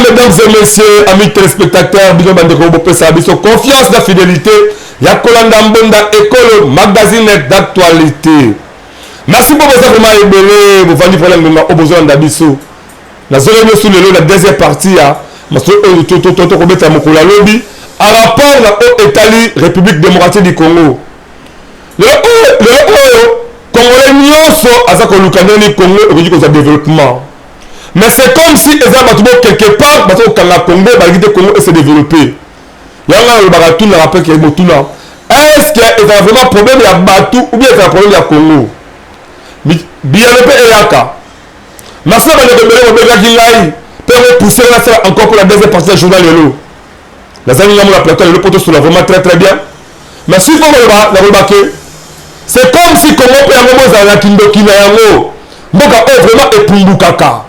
Mesdames et messieurs, amis téléspectateurs, bino bandeko bopesa biso confiance na fidélité ya kolanda Mbonda Ekolo magazine d'actualité. Merci beaucoup boza vraiment ebele bovandi mpona ngonga oyo bozolanda biso. Nazongi nyonso lelo na deuxième partie ya masolo oyo tokobeta mokolo ya lobi en rapport na oyo etali République démocratique du Congo. Lelo oyo Congolais nyonso aza koluka ndenge nini Congo ekoki kozwa développement. Mais c'est comme si eza bato bo quelque part baza kokanga Congo, balingi te Congo ese développer. Yango ngai nalobaka, tunaka mpe ke motuna, est ce que ezala vraiment problème ya bato ou bien ezala problème ya Congo? Biyano mpe eyaka. Merci na bandeko ebele bobengaki ngai mpe yango pousse nasala encore pour la deuxième partie ya journal. Lelo nazangi ngambo na plateau lelo mpo tosola vraiment très très bien. Mais si faut koloba, nakoloba ke c'est comme si Congo mpe yango bozala na kindoki na yango. Mboka oyo vraiment epumbukaka,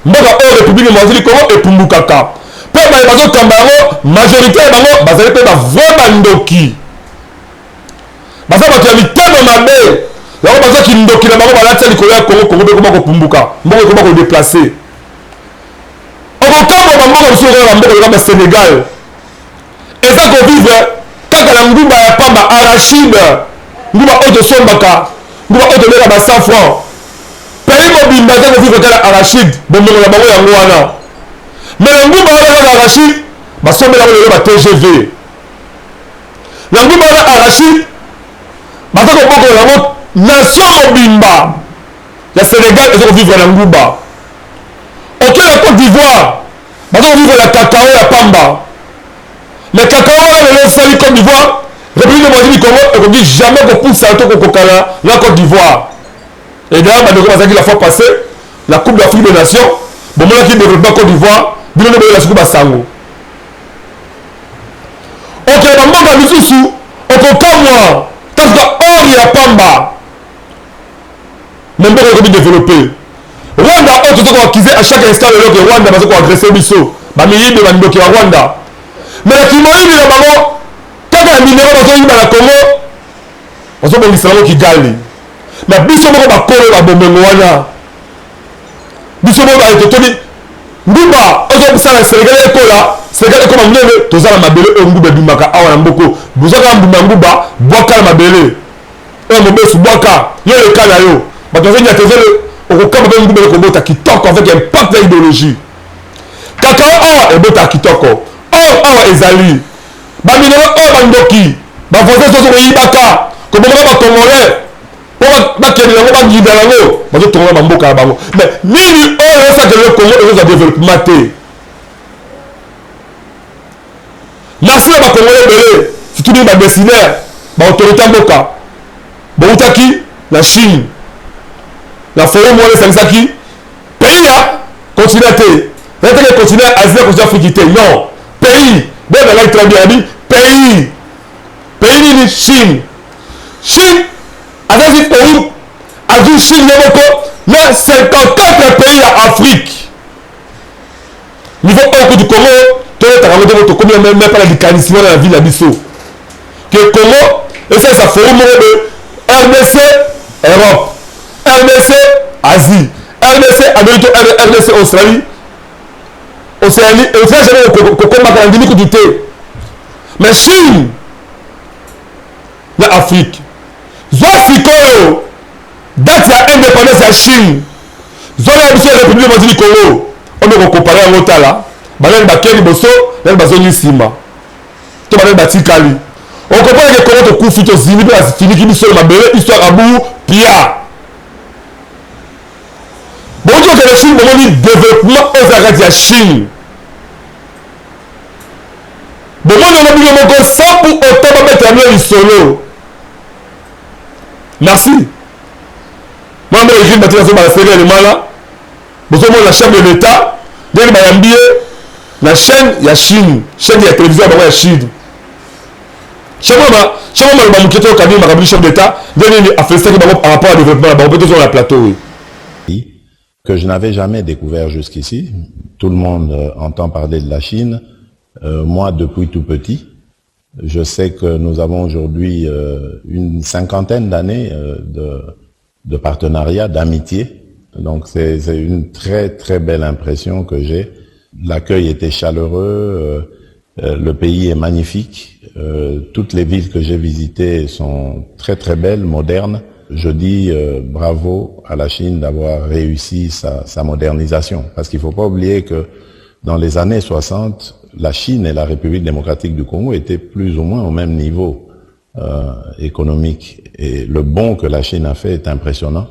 mboka oyo République démocratique du Congo epumbukaka, mpe baye bazokamba yango, majorité ya bango bazali mpe bavrai bandoki, baza bato ya mitema mabe. Yango baza kindoki na bango balatisa likolo ya Congo. Congo mpe ekoma kopumbuka, mboka ekoma kodéplacer. Okokamba bamboka mosusu kaka bamboka loka basénégal eza kovivre kaka na nguba ya pamba, arachide, nguba oyo tosombaka, nguba oyo tobeka ba 100 francs. Pays mobimba eza kovivre kaka na arachide, bomengo na bango yango wana. Mais na nguba wana kaka arachide, basombelako lelo ba TGV. Na nguba wana arachide, baza kobokola yango, nation mobimba ya Sénégal eza kovivre na nguba. Oke na Côte d'Ivoire, baza kovivre na cacao ya pamba. Mais cacao wana lelo esali Côte d'Ivoire. République démocratique du Congo ekoki jamais kopusa to kokokana na Côte d'Ivoire. Et d'ailleurs, bandeko bazalaki la fois passée la Coupe d'Afrique des Nations, bomonaki développement Côte d'Ivoire. Bino nde boyela soki basango. Okende bamboka misusu, okokamwa tasuka or ya pamba, mais mboka ekomi développé. Rwanda oyo toza koaccuser à chaque instant lelo ke Rwanda baza koagresser biso, bamiyibi, bandoki ya Rwanda, mais na kimoyibi na bango kaka ya minerais bazoyiba na Congo, bazobongisa bango Kigali. Mais biso moko bakolo babomengo wana, biso moko baye totoli nguba ozobisala Sénégal ekola, Sénégal ekoma monene. Toza na mabele oyo nguba ebimaka awa na mboko. Bozwaka mbuma nguba, bwaka na mabele oyo mobesu, bwaka yo leka na yo, bato bazonyata ezole. Okokamba mpe nguba ekobota kitoko avec impact ya idéologie. Cacao awa ebotaka kitoko, or awa ezali baminerais oyo bandoki bavoisin soso koyibaka, kobomaka bacongolais mpo bakende yango, banginda yango, bazotongola bamboka na bango. Mais nini oyo esakele Congo ekozwa développement te? Merci na bacongolais ebele, surtout bino badécideur, baautorité ya mboka. Boutaki na Chine na forum wana esangisaki pays ya continent te, ezataki continent Asie, continent Afrique te, non, pays boyebangaki très bien abi pays. Pays nini? Chine. Chine azalaki forum, azwi Chine ye moko na 54 pays ya Afrique. Niveau oyo kutu Congo toyetaka yango te. Tokomi même pas na likanisi wana na ville na biso ke Congo esalisa forum moko de RDC Europe, RDC Asie, RDC Amérique to RDC Australie, Océanie. Australie jamais kokomaka na ndimi kutu te. Mais Chine na Afrique, zwa sikoyo date ya indépendance ya Chine, zwa na biso ya République démocratique du Congo, oyo kocomparer yango. Tala banani bakei liboso, nani bazongi nsima to banani batikali. Okocomprendre ke Congo tokufi, tozimi mpe bafiniki biso na mabele. Histoire abu pia bouti kokende Chine, bomoni développement oyo eza kati ya Chine. Bomoni yango bino moko sans pour autant babetela bino lisolo. Merci mwana moko Egile Batina azobala seri ya lemala. Bozomona chef de l'État ndenge bayambi ye na chaîne ya Chine, chaîne ya télévision ya bango ya Chine. Chef maloba moke to okandi makambo. Chef d'État ndenge nini afélicitaki bango par rapport à développement na bango mpe tozonga na plateau oyo. Que je n'avais jamais découvert jusqu'ici. Tout le monde entend parler de la Chine. Moi, depuis tout petit, je sais que nous avons aujourd'hui une cinquantaine d'années de partenariat, d'amitié. Donc c'est une très très belle impression que j'ai. L'accueil était chaleureux, le pays est magnifique, toutes les villes que j'ai visitées sont très très belles, modernes. Je dis bravo à la Chine d'avoir réussi sa modernisation. Parce qu'il ne faut pas oublier que dans les années 60, la Chine et la République démocratique du Congo étaient plus ou moins au même niveau économique. Et le bond que la Chine a fait est impressionnant.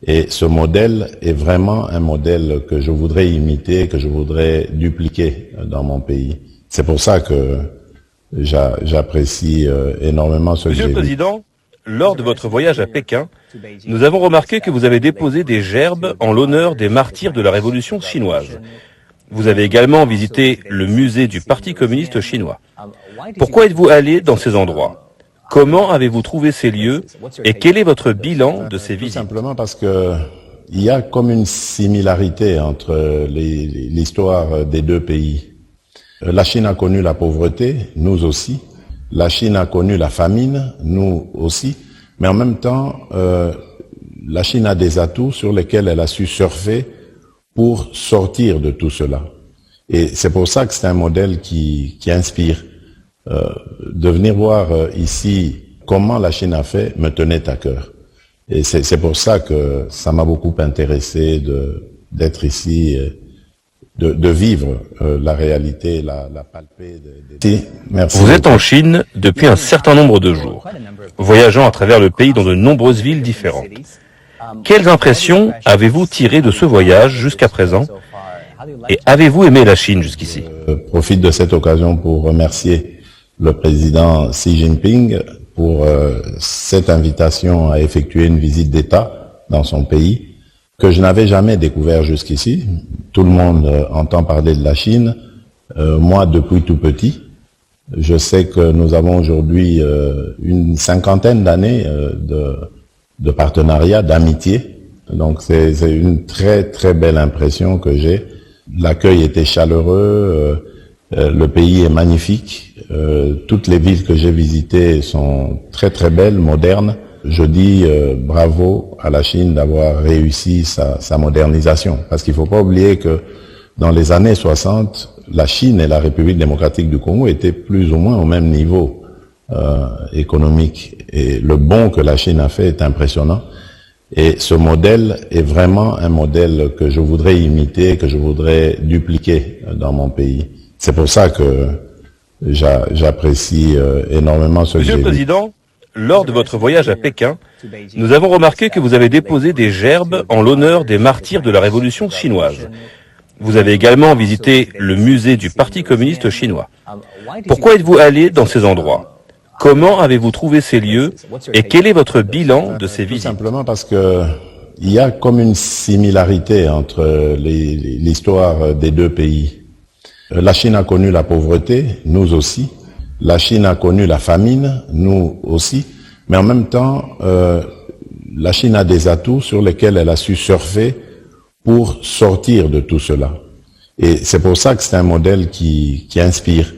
Et ce modèle est vraiment un modèle que je voudrais imiter, que je voudrais dupliquer dans mon pays. C'est pour ça que j'apprécie énormément ce que Monsieur j'ai le vu. Président, lors de votre voyage à Pékin, nous avons remarqué que vous avez déposé des gerbes en l'honneur des martyrs de la Révolution chinoise. Vous avez également visité le musée du Parti communiste chinois. Pourquoi êtes-vous allé dans ces endroits? Comment avez-vous trouvé ces lieux et quel est votre bilan de ces Tout visites? simplement parce que il y a comme une similarité entre l'histoire des deux pays. La Chine a connu la pauvreté, nous aussi. La Chine a connu la famine, nous aussi. Mais en même temps, la Chine a des atouts sur lesquels elle a su surfer pour sortir de tout cela. Et c'est pour ça que c'est un modèle qui inspire. De venir voir ici comment la Chine a fait me tenait à cœur. Et c'est pour ça que ça m'a beaucoup intéressé d'être ici, de vivre la réalité, la palper. Merci. Vous êtes en Chine depuis un certain nombre de jours, voyageant à travers le pays dans de nombreuses villes différentes. Quelles impressions avez-vous tirées de ce voyage jusqu'à présent et avez-vous aimé la Chine jusqu'ici? Je profite de cette occasion pour remercier le président Xi Jinping pour cette invitation à effectuer une visite d'État dans son pays que je n'avais jamais découvert jusqu'ici. Tout le monde entend parler de la Chine. Moi, depuis tout petit, je sais que nous avons aujourd'hui une cinquantaine d'années de partenariat, d'amitié. Donc c'est une très très belle impression que j'ai. L'accueil était chaleureux, le pays est magnifique, toutes les villes que j'ai visitées sont très très belles, modernes. Je dis bravo à la Chine d'avoir réussi sa modernisation. Parce qu'il ne faut pas oublier que dans les années 60, la Chine et la République démocratique du Congo étaient plus ou moins au même niveau économique. Et le bond que la Chine a fait est impressionnant. Et ce modèle est vraiment un modèle que je voudrais imiter, que je voudrais dupliquer dans mon pays. C'est pour ça que j'apprécie énormément ce que Monsieur j'ai le vu. Président, lors de votre voyage à Pékin, nous avons remarqué que vous avez déposé des gerbes en l'honneur des martyrs de la Révolution chinoise. Vous avez également visité le musée du Parti communiste chinois. Pourquoi êtes-vous allé dans ces endroits? Comment avez-vous trouvé ces lieux et quel est votre bilan de ces Tout visites? simplement parce que il y a comme une similarité entre l'histoire des deux pays. La Chine a connu la pauvreté, nous aussi. La Chine a connu la famine, nous aussi. Mais en même temps, la Chine a des atouts sur lesquels elle a su surfer pour sortir de tout cela. Et c'est pour ça que c'est un modèle qui inspire.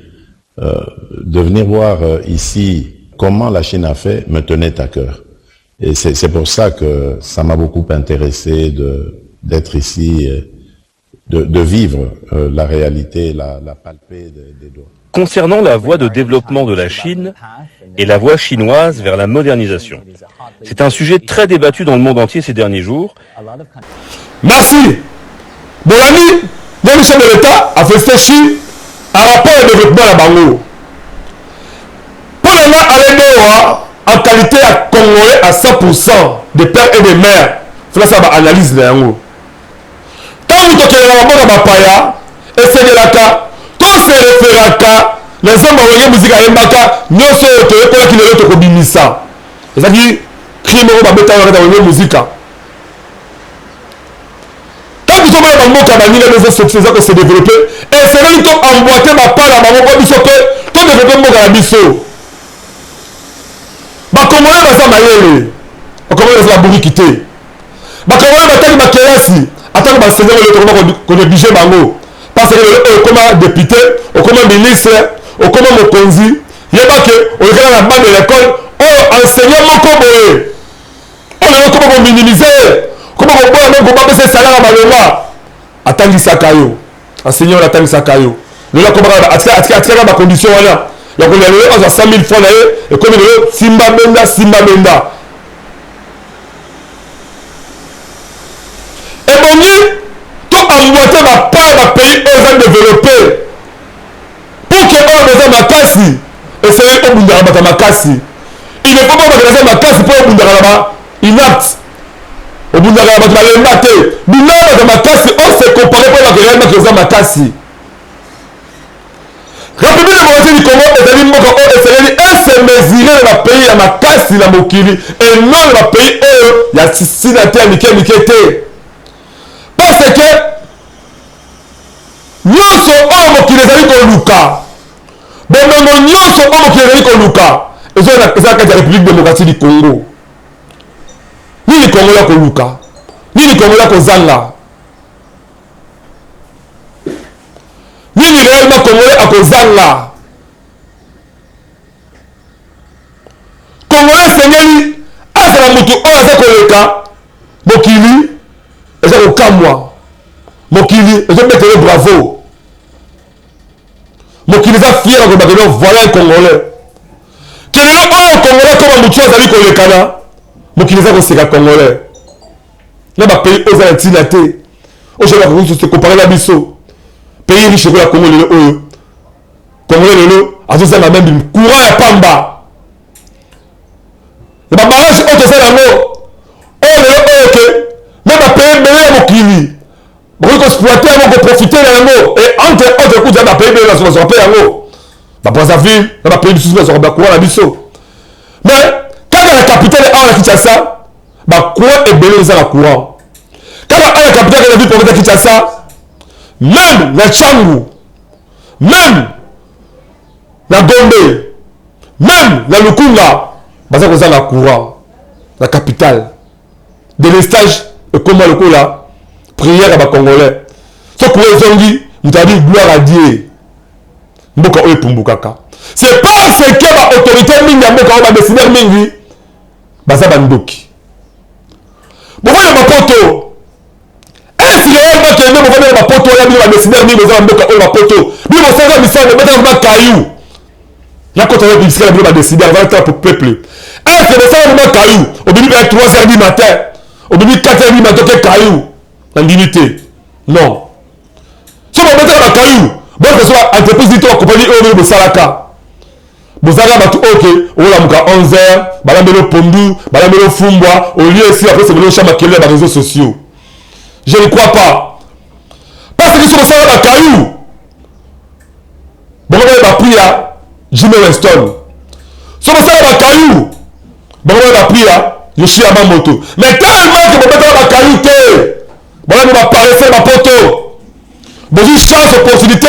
De venir voir ici comment la Chine a fait me tenait à cœur. Et c'est pour ça que ça m'a beaucoup intéressé d'être ici, de vivre la réalité, la palper des doigts. Concernant la voie de développement de la Chine et la voie chinoise vers la modernisation, c'est un sujet très débattu dans le monde entier ces derniers jours. Merci. Mon ami, le chef de l'État a fait Chine à rapport au développement de la Bango. Pour le moment, Alain Doha, en qualité à Congolais à 100% de père et de mère, il faut ça analyse de Yango. Tant que tu es dans la et c'est de la cas, tout se référera les hommes ont musique à Mbaka, nous sommes qui le kobimisa. C'est-à-dire, crime au babeta dans la musique. Tant que tu vas dans mboka baninga les succès que se développer et c'est là que tu emboîter ma part à bango biso pe to développer mboka na biso. Ba Congolais baza mayele. Ba Congolais baza bourri quitté. Ba Congolais bataki ba kelasi, atako ba seigneur le tokoma ko négliger bango. Parce que le okoma député, okoma ministre, okoma mokonzi, yeba ke olekela na banc de l'école, oh enseignant moko boye. Oh le okoma ko minimiser. Comment on peut même pas passer salaire à malonga? Atangisaka yo. Enseignant wana atangisaka yo lelo akomaka atikaka ba condition wana ya kolia lelo azwa 100 000 francs na ye ekomi lelo simba benda simba benda. Ebongi to emboîter ba pas ya ba pays oyo eza developpe pour que oyo baza makasi esengeli obundaka bato ya makasi. Il ne faut pas bato baza makasi mpo obundaka na ba inapte, obundaka na bato balemba te. Bunda na bato ya makasi o se comparer mpo oyebaka réellement que oza makasi. République démocratique du Congo ezali mboka oyo esengeli e se mesurer na ba pays ya makasi na mokili et non na ba pays oyo ya sina te ya mike mike te, parce que nyonso oyo mokili ezali koluka, bomengo nyonso oyo mokili ezali koluka eza na kati ya République démocratique du Congo. Nini Congo ya koluka? Nini Congo ya kozanga? Nini réellement Congolais akozanga? Congolais esengeli azala motu oyo aza koleka mokili eza kokamwa, mokili ezobetele bravo, mokili eza fier akoloba que non, voilà un Congolais. Kelelo oyo Congolais akoma motu oyo azali kolekana, mokili eza koseka Congolais na ba pays oyo eza na ntina te, oyo bakoki se comparer na biso. Pays riche lokola Congo lelo oyo, Congolais lelo azozanga meme courant ya pamba na ba barrage oyo toza nango oyo lelo oyo ke me ba pays ebele ya mokili bakoki koexploite yango, koprofite na yango. Et entre autres kuta ba pays ebele bazwaka mpe yango, ba Brazzaville na ba pays misusu bazwaka ba courant na biso. Mais kaka na capitale awa na Kinshasa, ba courant ebele eza na courant kaka awa na capitale ya ville province ya Kinshasa, même na Tshangu, même na Gombe, même na Lukunga baza kozanga courant na capitale. Délestage ekoma lokola prière ya ba Congolais. So courant ezongi, moto abi gloire à Dieu. Mboka oyo epumbukaka, c'est parce que ba autorité mingi ya mboka oyo, ba décideur mingi baza bandoki. Bofanda bapoto esi réel bakende, bofanda na bapoto wana, bino ba décideur mingi boza na mboka oyo bapoto, bino bosalaka misala, bobetaka bakayu nakota na bisika na bino ba décideur va tala pour peuple. Est-ce que bosala boma kayu, obimi mpe 3 heures du matin, obimi 4 heures du matin oke kayu? Nandimi te, non. So bobetaka bakayu, boleka so entreprise to bakompani oyo bino bosalaka, bozalaka bato oyo ke okolamuka 11 heures, balambeli pondu, balambeli fumbwa, olie esi, après sebeli osha makelele ya ba réseaux sociaux. Je ne crois pas, parce que so bosala bakayu, bango baye ba prix ya Jimmy Winston. So bosala bakayu, bango baye ba prix ya Yoshi Yamamoto. Mais tellement que bobetaka bakayu te, bango baparese bapoto, bozwi chance, opportunité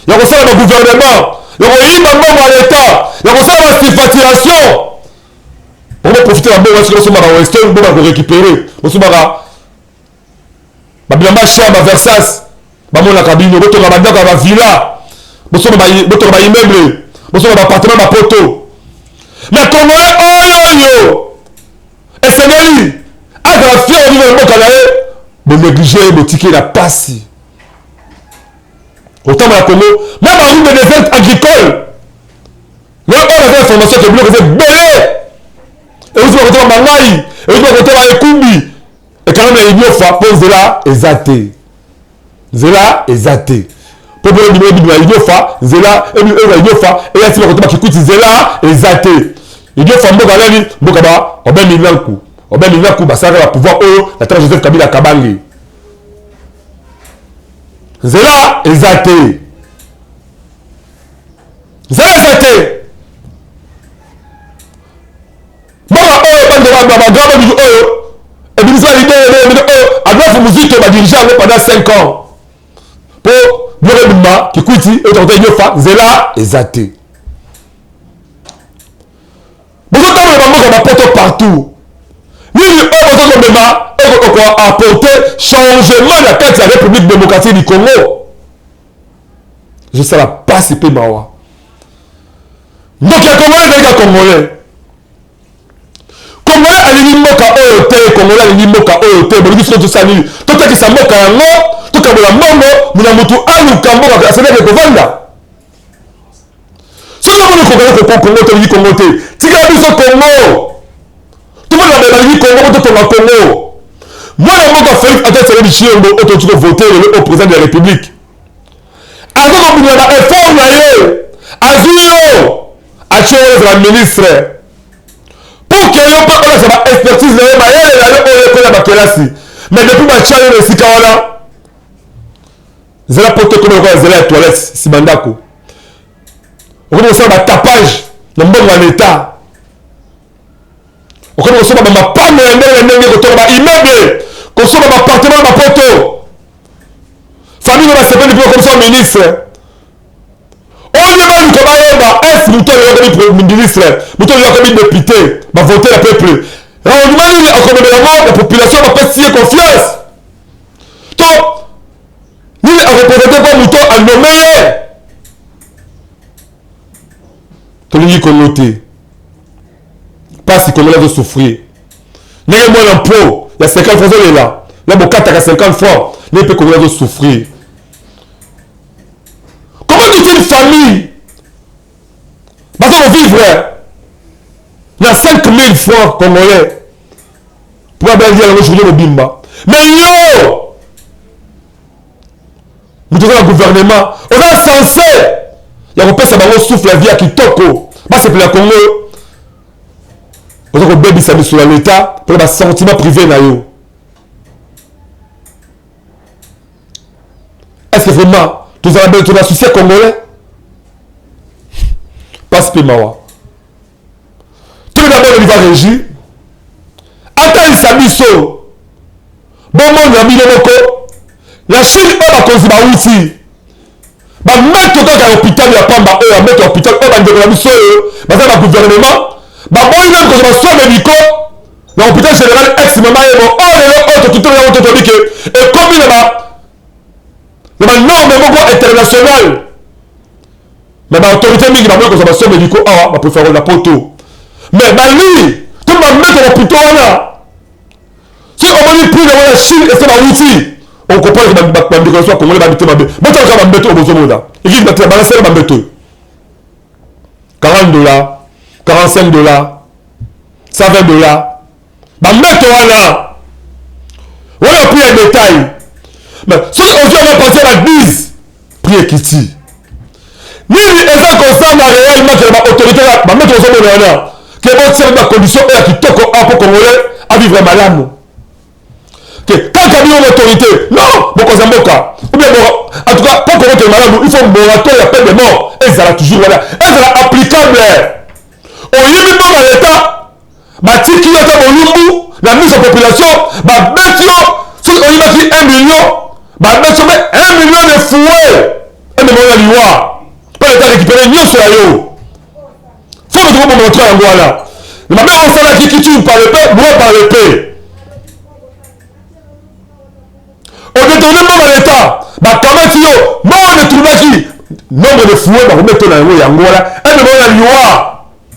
ya kosala ba gouvernement, ya koyiba mbongo ya leta, ya kosala ba surfacturation. Bango baprofite na mbongo soki bosombaka Weston, bo bakorécupere, bosombaka babilamba cher, ba Versace, bamonaka bino botonga bandako ya bavilla, botonga baimmeuble, bosomba baappartement bapoto. Mais Congolais oyo oyo esengeli azala fier ovivre na mboka na ye, bonéglige ye, botiki ye na pasi. Otambola Congo, même baroute de désert agricole lelo oyo naza information ke biloko eza ebele euti bakotema bangai, euti bakotema ekumbi, ekangami na Idiofa mpo nzela eza te, nzela eza te mpo mpo ebima Idiofa, nzela ebima Idiofa eya nsima kotema Kikuti, nzela eza te. Idiofa mboka nani? Mboka ba Aubin Minaku. Aubin Minaku basalaka ba pouvoir oyo na ntango Joseph Kabila Kabange, nzela eza te, nzela eza te. Mboka oyo bandeko bagrand babizu oyo ebimisi ba leader ebele oyo Adolphe Muzito badirige yango pendant 5 ans mpo biloko ebima Kikwiti euta kota Idiofa, nzela eza te. Bozotambola bamboka bapoto partout, nini oyo boza komema okoapporte changement na kati ya République démocratique du Congo? Ezosala pasi mpe mawa. Ndoki ya Congolais ezali ka Congolais. Congolais alingi mboka oyo te, Congolais alingi mboka oyo te. Bolingi soki tosala nini? Totekisa mboka yango? Tokabola mbongo, muna mutu aluka mboka asalaki kovanda. Soki omoni kokanga koko Congo tolingi Congo te, tikala biso Congo. Tomona baye balingi Congo po totonga Congo. Mwana mboka Felix Antoine Tshisekedi Tshilombo oyo tokoki ko voter lelo au président de la République. Aza kobundela ba effort na ye. Azwi yo atie yo ozala ministre pour que yo mpe olakisa ba expertise na yo mayele na yo oyo oyekola bakelasi mais depuis batya yo na esika wana nzela poto ekoma lokola nzela ya toilette nsima ndako okomi kosala batapage na mbongo ya leta okomi kosomba bamapango ya ndenge na ndenge kotonga baimmeuble kosomba baappartement na bapoto famille basepeli mpe okomisa ministre oyo baluka bayeba es moto oyo akomi ministre moto oyo akomi député bavote ya peuple rendement nini akomemela ngo na population bapesi ye confiance to nini arepresente mpo moto anome ye tolingi kongo te mpasi kongo azo souffrir ndenge mwana mpo ya 50 francs olela na bokataka 50 francs ndenge mpe kongo azo souffrir. Comment toute une famille baza kovivre na 5000 francs congolais mpo babengi yango journée mobimba mais yo moto oza na gouvernement oza censé ya kopesa bango souffle ya vie ya kitoko basepela congo oza kobebisa misolo ya leta mpona basentiment privé na yo. Est-ce que vraiment tozala bele tona souci ya congolais pasi mpe mawa toleka bolo liva régie atalisa biso bomoni na bino moko na chine oyo bakonzi bawuti bameto kaka ya hôpital ya pamba oyo ya meto ya hôpital oyo bandeko na biso oyo baza na gouvernement baboyi meme kozwa basoin médicaux na hôpital général ex mama yemo oyo lelo oyo tokitoli yango to toyebi ke ekomi na ba na banorme moko international mais baautorité mingi baboyi kozwa basoin médicaux awa bapréfère na poto mais bali to bameto na hôpital wana soki omoni prix nango na chine ese bawuti okoprendre bandeko na biso ya congolais babite mabe botalaka bambeto oyo bozomona ekiki batina balasela bambeto oyo 40 dollars, 45 dollars, 120 dollars bambeto wana wana prix ya détail. Mais soki ozwi yango partir ya 10, prix ekiti. Nini eza kozanga réellement ke baautorité bambeto ozomona wana ke botia bacondition oyo ya kitoko awa mpo congolais avivre malamu ke kaka bino autorité non bokonza mboka ou bien en tout cas mpo kongo kende malamu, il faut moratoire ya peine de mort ezala toujours wana, ezala applicable. Oyibi mbongo ya leta, batiki yo ata bolumbu na miso ya population, babeti yo. Soki oyibaki 1 million, babeti yo mpe 1 million de fouet, emema na liwa mpo leta récupéré nyonso ya yo. Fo moto koboma moto yango wana na mabe osalaki qui tue par l'épée mourra par l'épée. Odétourné mbongo ya leta, bakamati yo mbongo détournaki, nombre de fouet bakobeto na yango yango wana emema na liwa.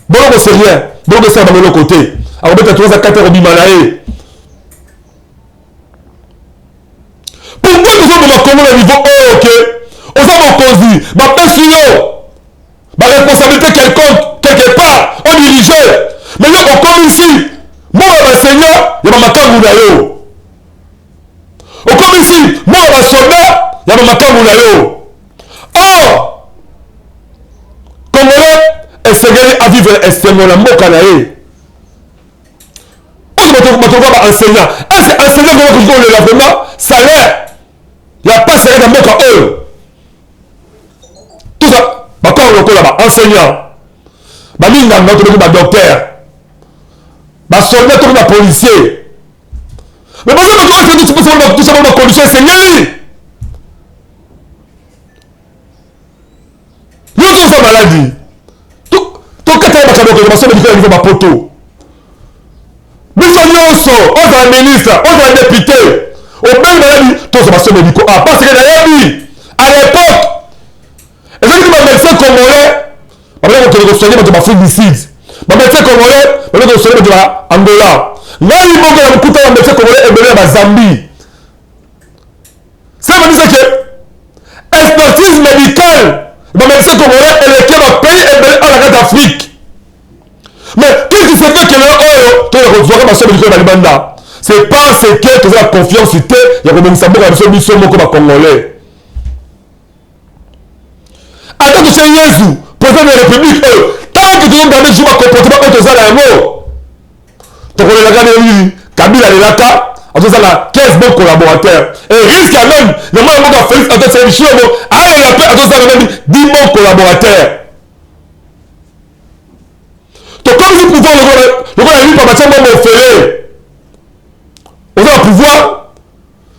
Boloko c'est rien, boloko esala bango eloko te. Akobeta 3 4 akobima na ye. Pourquoi tozoboma kongo na niveau oyo ke oza mokonzi, bapesi yo baresponsabilité quelconque quelque part odirige, mais yo okomisi mbongo ya baenseignant ya bamakangu na yo, okomisi mbongo ya basoldat ya bamakangu na yo? Or congolais esengeli avivre esengo na mboka na ye. Oyo bato lokola baenseignant, est ce enseignant vraiment koki kolela vraiment salaire ya pasi na mboka oyo? Toza bakoro lokola baenseignant, baminganga tobengi badocteur, basoldat tobengi bapolicier, mais baza bato oyo tosa bango bacondition esengeli. Yo toza maladi, tokatala makambo ya kozwa basoins médicaux ya niveau bapoto. Biso nyonso, ozala ministre, ozala député, obengi maladi, tozwa basoins médicaux. Ah, parce que nayebi à l'époque ezalaki bamédecin congolais babaki kokende kosoigne bato baafrique du Sud, bamédecin congolais babaki kosoigne bato ya Angola. Ngai moko na mokuta ya médecin congolais ebele ya bazambie. Richesse congolais eleki ba pays ebele awa na kati Afrique. Mais qu'est-ce qui se fait que lelo oyo toya kozwaka basobe likolo ba libanda? C'est parce que toza na confiance te ya kobongisa mboka na biso biso moko ba congolais. Ata totie Yezu président de la République oyo tant que tozo garder toujours ba comportement oyo toza na yango tokolelaka ndenge nini Kabila alelaka azozala 15 bons collaborateurs et risque ya même na mwana mboka Félix Antoine Tshisekedi Tshilombo alela mpe azozala même 10 bons collaborateurs. Tokomisi pouvoir lokola lipa batia mbongo ofele oza na pouvoir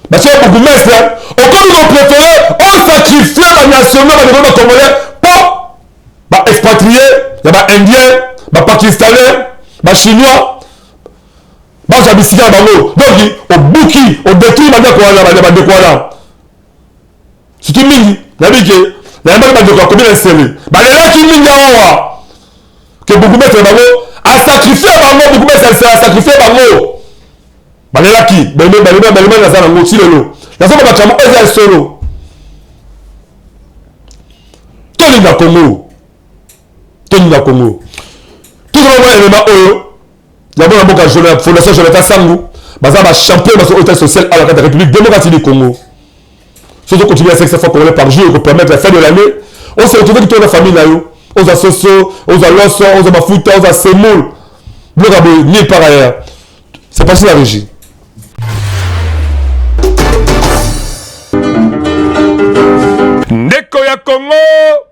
batia yo bourgmestre okomi kopréféré osacrifie banationaux bandeko ba congolais mpo ba expatrie ya ba indien ba pakistanais ba chinois bazwa bisika na bango donc obuki odetruire bandako wana bandeko wana surtout mingi nayebi ke nayambaki bandeko ya commune ya nsele balelaki mingi awawa ke bourgmestre na bango asacrifie bango bourgmestre ya nsele asacrifie bango balelaki balema naza nango ti lelo nazoba makambo oyo eza ya solo tolinga congo tolinga congo tozala mwa elema oyo ya mwana mboka fondation Jonathan Sangu baza ba champion baso hôtel social à la carte République démocratique du Congo. Soki continuer à 500 francs congolais par jour ko permettre la fin de l'année, on se retrouve que la famille na yo, oza soso, oza loso, oza mafuta, oza semoule. Biloko ya boye nulle part ailleurs. C'est parti la régie. Ndeko ya Congo,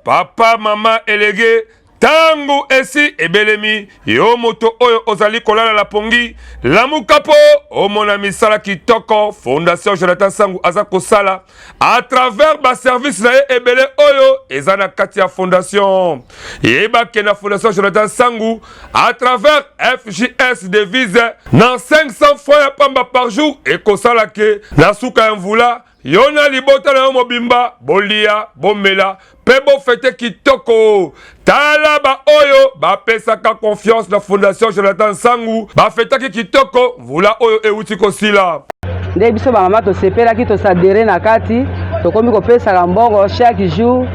papa, mama, elege Tango esi ebelemi, yo moto oyo ozali kolala na pongi, lamuka po omona misala kitoko Fondation Jonathan Sangu aza kosala à travers ba services na ye ebele oyo eza na kati ya fondation. Yeba ke na Fondation Jonathan Sangu à travers FJS devise na 500 francs ya pamba par jour ekosala ke na suka ya mvula Yo na libota na yo mobimba bolia, bomela mpe bofete kitoko. Tala ba oyo bapesaka confiance na Fondation Jonathan Nsangu bafetaki kitoko mvula oyo euti kosila. Nde biso bamama tosepelaki, tosadere na kati, tokomi kopesaka mbongo chaque jour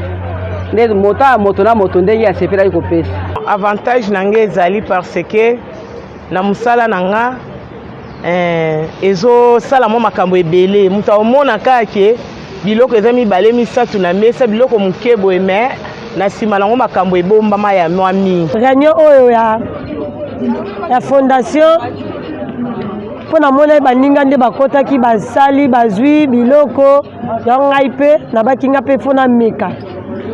nde moto ya moto na moto ndenge asepelaki kopesa. Avantage na ngai ezali parce que na mosala na nga eh, ezosala mwa makambo ebele. Moto aomona kaka ke biloko eza mibale misato na mesa, biloko moke boye, mais na nsima nango makambo ebombama ya mwa mingi. Réunion oyo ya, ya fondation mpo namona baninga nde bakotaki basali bazwi biloko yango ngai mpe nabaki nga mpe fo nameka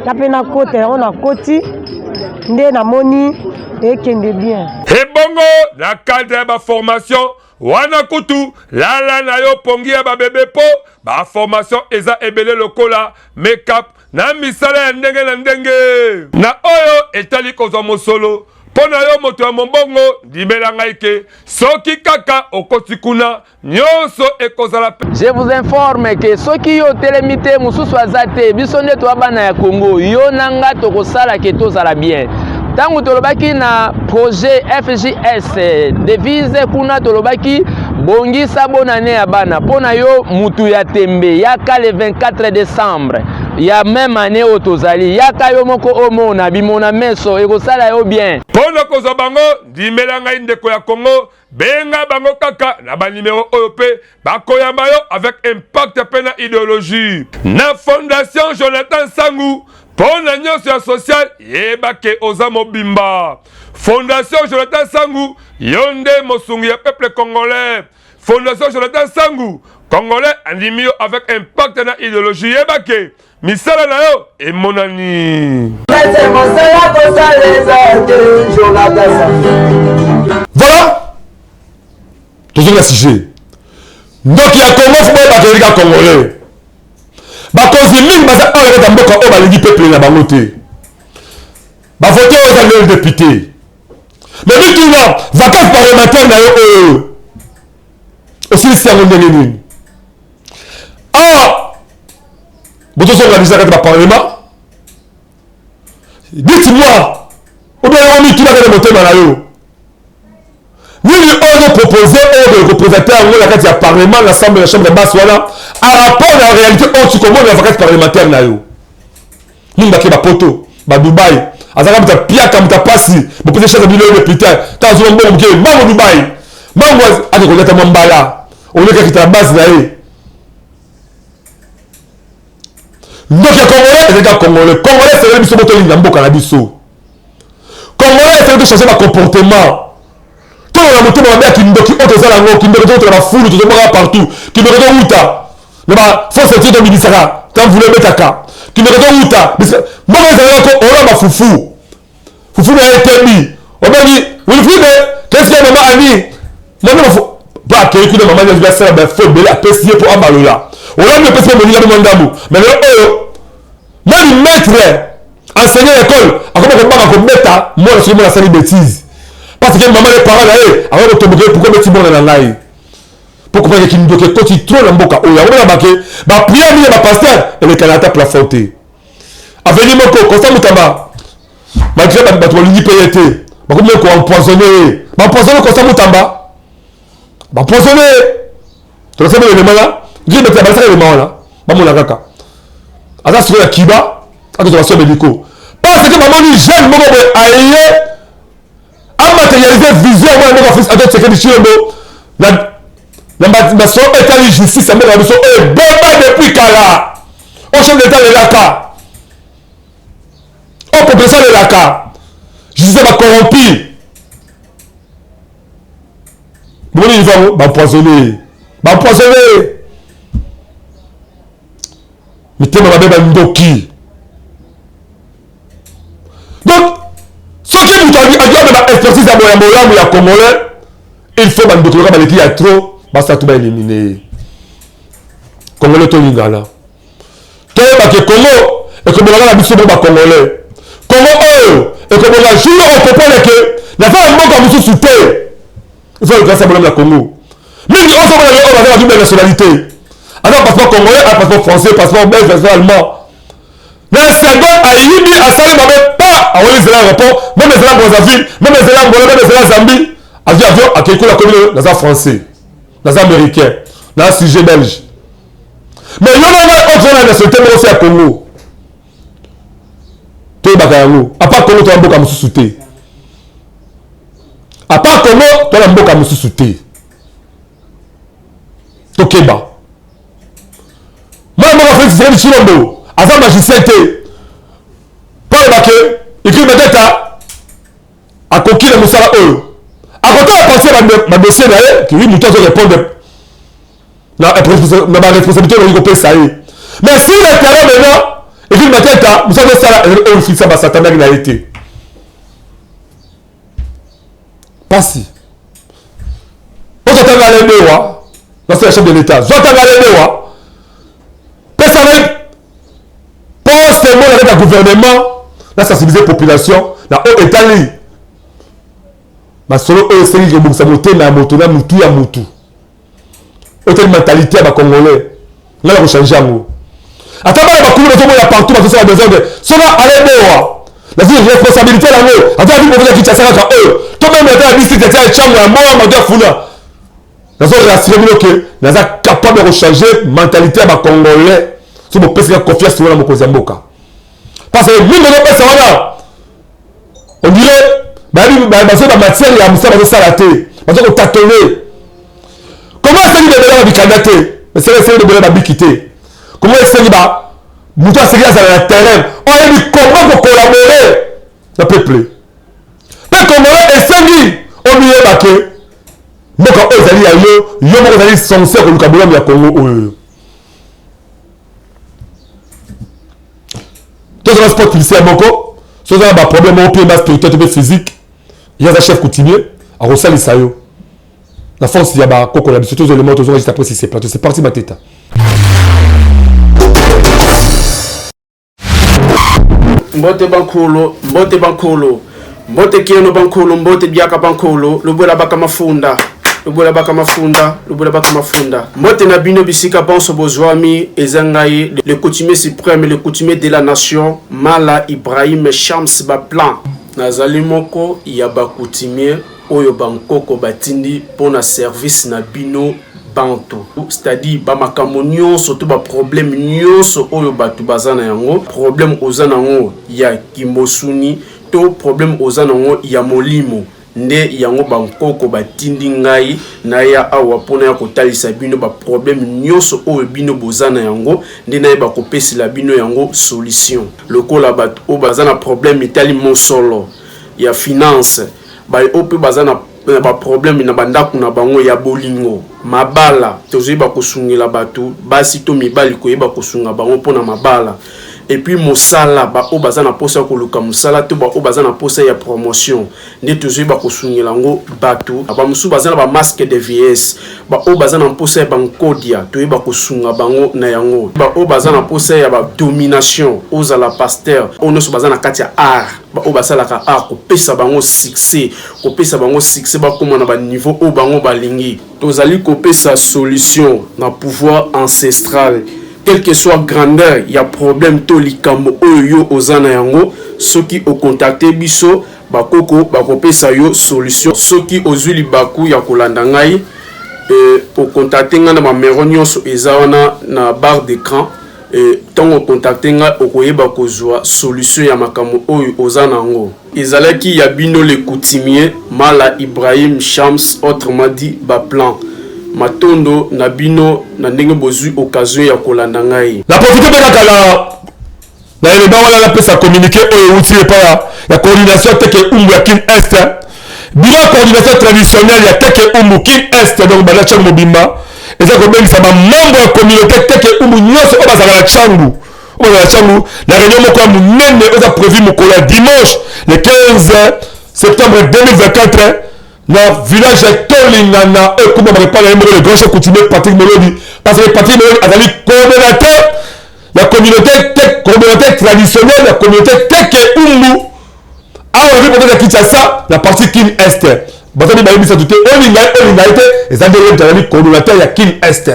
nga mpe nakota yango nakoti nde namoni ekende bien. Ebongo na cadre ya ba formation wana kutu lala na yo pongi ya ba bebe po ba formation eza ebele lokola make-up na misala ya ndenge na ndenge. Na oyo etali kozwa mosolo mpo na yo moto ya mombongo, ndimela ngai ke soki kaka okoti kuna Nionso ekozala pe. Je vous informe que soki yo otelemi te mosusu aza te biso nde toa bana ya Congo yo na nga tokosala ke tozala bien ntango tolobaki na projet FJS devise kuna tolobaki bongisa bonane ya bana mpo na yo mutu ya tembe yaka le 24 décembre ya meme année oyo tozali yaka yo moko omona bimona meso ekosala yo bien mpo na kozwa bango ndimela ngai ndeko ya Congo Benga bango kaka na ba numero oyo pe bakoyamba yo avec impact pe na ideologie. Na Fondation Jonathan Sangu po na nionso ya social yeba ke oza mobimba. Fondation Jonathan Sangu yo nde mosungi ya peuple congolais. Fondation Jonathan Sangu congolais andimi yo avec impact na ideologie yeba ke Misala na yo emonani. Voilà. Tozongi na sujet. Ndoki ya Congo fo boyeba ke elika congolais. Bakonzi mingi baza awa na kati ya mboka oyo balingi peuple na bango te. Bavote oyo eza lelo député. Mais mituna vacance parlementaire na yo oyo osilisi yango ndenge nini? Awa bozozonga biso na kati ba parlement dites moi obe yango mituna kaka motema na yo nini oyo ozopropose oyo okopresente yango na kati ya parlement na assemble na chambre basse wana a rapport na réalité oyo tikomona na vacance parlementaire na yo mingi bake bapoto. Ba Dubai azalaka moto ya piaka moto ya pasi bopesa chance bino oyo putain ntango azwa mbongo moke mbango Dubai mbango ake koliata mwa mbala oleki akita na base na ye ndoki ya congolais ezali kaka congolais congolais esengeli biso botolinga mboka na biso congolais esengeli tochange bacomportement tolonga motema mabe ya kindoki oyo tozala yango kindoki tozotela bafulu tozobwaka partout kindoki towuta na ba fausse étude tobimisaka ta mvula ebetaka kindoki towuta mboka ezalaka ko olamba fufu fufu na ye etebi obengi wilfride qu'est-ce que mama ani mwana mafu mpo akei kuna mama nyonso asala bafo ebele apesi ye mpo abalola olambi opesi mpe moninga mpe mwa ndambo mais lelo oyo meme maître enseignant ya école akoma kobanga kobeta mwana soki mwana asali bêtise parce que mama ye parent na ye akoki kotomboka ye pourquoi obeti mwana na ngai mpo kopaka kindoki ekoti trop na mboka oyo yango mona bake bapriere mingi ya bapaster elekana ata plafond te aveni moko constant mutamba malgré bato balingi mpe ye te bakomi koempoisonne ye baempoisonne constant mutamba baempoisonne ye tolakisa elema wana gilbert abalisaka elema wana bamona kaka aza sikoyo ya kiba akozwa baso medicaux parce que bamoni jeune moko boye aye amaterialise vision ya mwana mboka fils Antoine Tshisekedi Tshilombo na na masolo oyo etali justice ya mboka na biso oyo ebeba depuis kala oyo chef d'etat alelaka oyo population alelaka justice ya bacorrompi bomoni niveau yango baempoisonne baempoisonne mitema mabe bandoki donc soki moto adoit ba expertise ya boya bolamu ya congolais il faut bandoki loka baleki ya trop basala to baelimine ye congolais tolingana toyeba ke congo ekobongaka na biso mo bacongolais congo oyo ekobonga jour okomprendre ke naza na mboka mosusu te il faut grâce ya bolamu ya congo mingi oyo soki oyo baza na double nationalité aza passeport congolais a passeport français passeport belge passeport allemand na seconde ayibi asali mabe pa aweli nzela aéroport meme nzela brazzaville meme nzela angola meme nzela zambie azwi avion akei kuna komi naza français naza américain naza sujet belge mais yo na ngai oyo toza na nationalité moko se ya congo toyebaka yango apart congo toya mboka mosusu te apart congo toya na mboka mosusu te tokeba mwana mboka félix tshisekedi tshilombo aza magicien te mpo aloba ke ikili beteta akoki na mosala oyo akotala parti ya badossier na ye kiwi moto azo répondre na baresponsabilité okoki kopesa ye mais sur le terrain maintenant ekili mateta mosala azosala oyo filisa basatanaki na ye te pasi ozwa tanga alebewa nasi ya chef de l'état zwa tanga alebewa pesa ngai poste moko na kati ya gouvernement na sensibiliser population na oyo etali masolo oyo esengi kobongisa motema ya moto na motu ya motu oyo etali mentalité ya bacongolais ngai na kochange yango ata bana bakulu bazomona partout bazosala desordre soki alebowa nazwi responsabilité na yango ata nabi province ya kinshasa kaka oyo to meme ata ya district ata ya tshangu ya moa mato ya funa nazo rassure bino ke naza capable ya kochange mentalité ya bacongolais soki bopesi nga confiance wana mokonzi ya mboka parce que mingi ozopesa wana on dirait bayebi bazo ba matière ya mosala bazosala te bazo kotatone comment esengi bebela ba bikanda te esenge esengi bebela babiki te comment esengi ba moto asengi azala na terrain oyo ayebi comment kokolabore na peuple mpe congolais esengi omiyeba ke mboka oyo ezali ya yo yo moko ozali censé koluka bolamu ya congo oyo tozala sport publicitaire moko soki oza na baproblème moko mpe ba spirituel to mpe physique ye aza chef coutumier akosalisa yo na force ya bakoko na biso tozwa elema tozonga juste après si c'est plateau c'est parti mateta mbote bankulu mbote bankulu mbote kieno bankulu mbote biaka bankulu lobwela baka mafunda lobwela baka mafunda lobwela baka mafunda mbote na bino bisika bonso bozwami eza ngai le coutumier suprême le coutumier de la nation mala ibrahim shams baplan nazali moko ya bacoutumier oyo bankoko batindi mpo na service na bino. bantu, c'est-à-dire ba makambo nyonso to ba problème nyonso oyo bato baza na yango, problème oza na yango ya kimbosuni to problème oza na yango ya molimo, nde yango bankoko batindi ngai naya awa mpona ya kotalisa bino ba problème nyonso oyo bino boza na yango, nde nayeba kopesela bino yango solution. Lokola bato oyo baza na problème etali mosolo ya finance, baye oyo mpe baza na ba problème na bandako na bango ya bolingo, mabala, tozoyeba kosungela bato basi to mibali, koyeba kosunga bango mpona mabala. Et puis mosala, baoyo baza na mposa ya koluka mosala to baoyo baza na mposa ya promotion, nde tozoyeba kosungela yango bato. Bamosusu baza na bamasque de vieillesse, baoyo baza na mposa ya bankodia, toyeba kosunga bango na yango. Baoyo baza na mposa ya badomination, ozala pasteur, oyo nyonso baza na kati ya art, baoyo basalaka art, kopesa bango succès, kopesa bango succès, bakóma na baniveau oyo bango balingi. Tozali kopesa solution na pouvoir ancestral, quelle que soit grandeur ya problème to likambo oyo yo oza na yango. Soki ocontacte biso, bakoko bakopesa yo solution. Soki ozwi libaku ya kolanda ngai, ocontacte ngai na bamero nyonso eza wana na barre d'écran. Ntango ocontacte ngai, okoyeba kozwa solution ya makambo oyo oza na yango. Ezalaki ya bino le coutumier Mala Ibrahim Shams, autrement dit Baplan. Matondo na bino na ndenge bozwi occasion ya kolanda ngai. Na profite mpe kaka na eleba wana napesa communiqué oyo euti epai ya coordination Teke Umbu ya Kin Est, bureau ya coordination traditionnelle ya Teke Umbu Kin Est. Donc banda Tshangu mobimba eza kobengisa bamembre ya communauté Teke Umbu nyonso oyo bazalaka na Tshangu, oyo bazalaka na Tshangu, na réunion moko ya monene oyo eza prévu mokolo ya dimanche le 15 septembre 2024 na village ya Tolingana, oyo ekomamaka epai na ye moko le grand chef coutumier Patrick Molodi, parce que Patrick Molodi azali coordonnateur ya communauté te, communauté traditionnelle ya communauté Teke Umbu awa na ville ya Kinshasa, na partie Kin Est. Bazali bayebisa te, olinga ye, olinga ye te, eza nde ye moto azali coordonnateur ya Kin Est.